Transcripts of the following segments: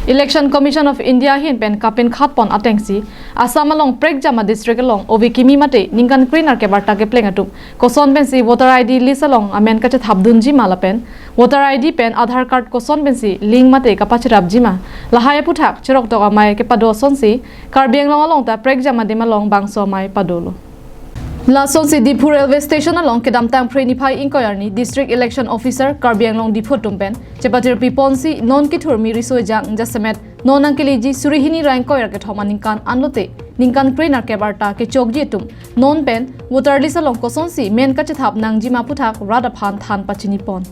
Election Commission of India hin pen kapin khat pon atengsi Assam along prek jama district along ovi kimi mate ningkan cleaner ke barta ke pleng atum koson pen si voter ID list along amen ka thapdun ji mala pen voter ID pen Aadhaar card koson pen si link mate ka pachirap jima lahaya puthak chirok to amai ke pado son si Karbi Anglong along ta prek jama dima long bangso mai padolo Lason si Diphu railway station along kedamtang Preni Phai inquiry district election officer Karbi Anglong Diphu tumpen chepatir piponsi non kithur mi risoi jang jasemet non angkiliji surihini rank koyar ke thomaning kan anlote ningkan prenar kebarta ke chokji tum non pen voter list along koson si men ka chethap nangjima puthak radaphan than pachini pon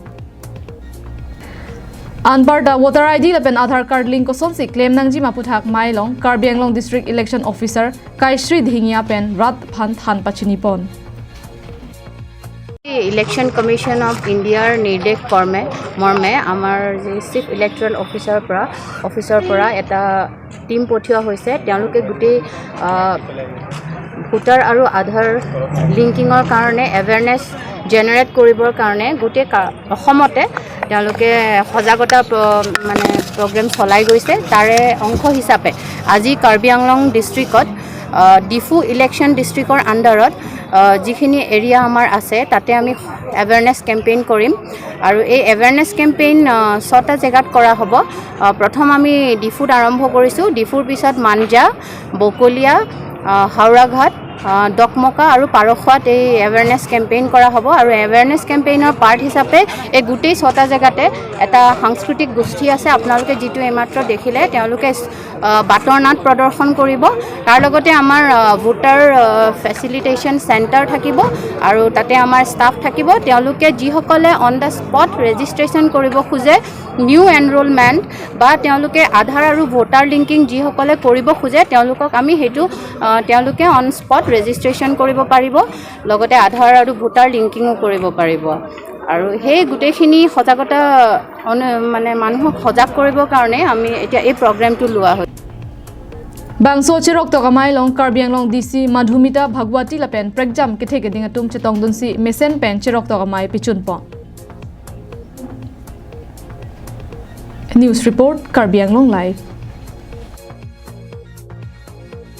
Anbarda voter ID lapen Aadhaar card link koson si claim nangjima puthak mailong Karbi Anglong district election officer Kaishri Dhingia pen rat phan than pachini pon election commission of ইণ্ডিয়াৰ নিৰ্দেশ কৰ্মে মৰ্মে আমাৰ যি chief electoral অফিচৰ পৰা এটা team পঠিওৱা হৈছে। তেওঁলোকে গোটেই ভোটাৰ আৰু আধাৰ লিংকিঙৰ কাৰণে এৱেৰনেছ জেনেৰেট কৰিবৰ কাৰণে গোটেই অসমতে তেওঁলোকে সজাগতা মানে প্ৰগ্ৰেম চলাই গৈছে। তাৰে অংশ হিচাপে আজি কাৰ্বি আংলং ডিষ্ট্ৰিক্টত ডিফু ইলেকশ্যন ডিষ্ট্ৰিক্টৰ আণ্ডাৰত যিখিনি এৰিয়া আমাৰ আছে তাতে আমি এৱেৰনেছ কেম্পেইন কৰিম আৰু এই এৱেৰনেছ কেম্পেইন 6টা জেগাত কৰা হ'ব। প্ৰথম আমি ডিফুত আৰম্ভ কৰিছোঁ। ডিফুৰ পিছত মাঞ্জা, বকলীয়া, হাওৰাঘাট, ডকমকা আৰু পাৰখোৱাত এই এৱেৰনেছ কেম্পেইন কৰা হ'ব। আৰু এৱেৰনেছ কেম্পেইনৰ পাৰ্ট হিচাপে এই গোটেই 6টা জেগাতে এটা সাংস্কৃতিক গোষ্ঠী আছে। আপোনালোকে যিটো এইমাত্ৰ দেখিলে তেওঁলোকে বাটৰ নাট প্ৰদৰ্শন কৰিব। তাৰ লগতে আমাৰ ভোটাৰ ফেচিলিটেশ্যন চেণ্টাৰ থাকিব আৰু তাতে আমাৰ ষ্টাফ থাকিব। তেওঁলোকে যিসকলে অন the spot registration কৰিব খোজে, নিউ এনৰোলমেণ্ট বা তেওঁলোকে আধাৰ আৰু ভোটাৰ লিংকিং যিসকলে কৰিব খোজে তেওঁলোকক আমি সেইটো তেওঁলোকে অন স্পট ৰেজিষ্ট্ৰেশ্যন কৰিব পাৰিব, লগতে আধাৰ আৰু ভোটাৰ লিংকিঙো কৰিব পাৰিব। আৰু সেই গোটেইখিনি সজাগতা মানে মানুহক সজাগ কৰিবৰ কাৰণে আমি এতিয়া এই প্ৰগ্ৰেমটো লোৱা হৈছে। Bangso chirok to kamai long Karbi Anglong DC Madhumita Bhagwati lapen pregjam kithe ke dinga tum chetong dun si mesen pen chirok to kamai pichun pon. News report Karbi Anglong Live.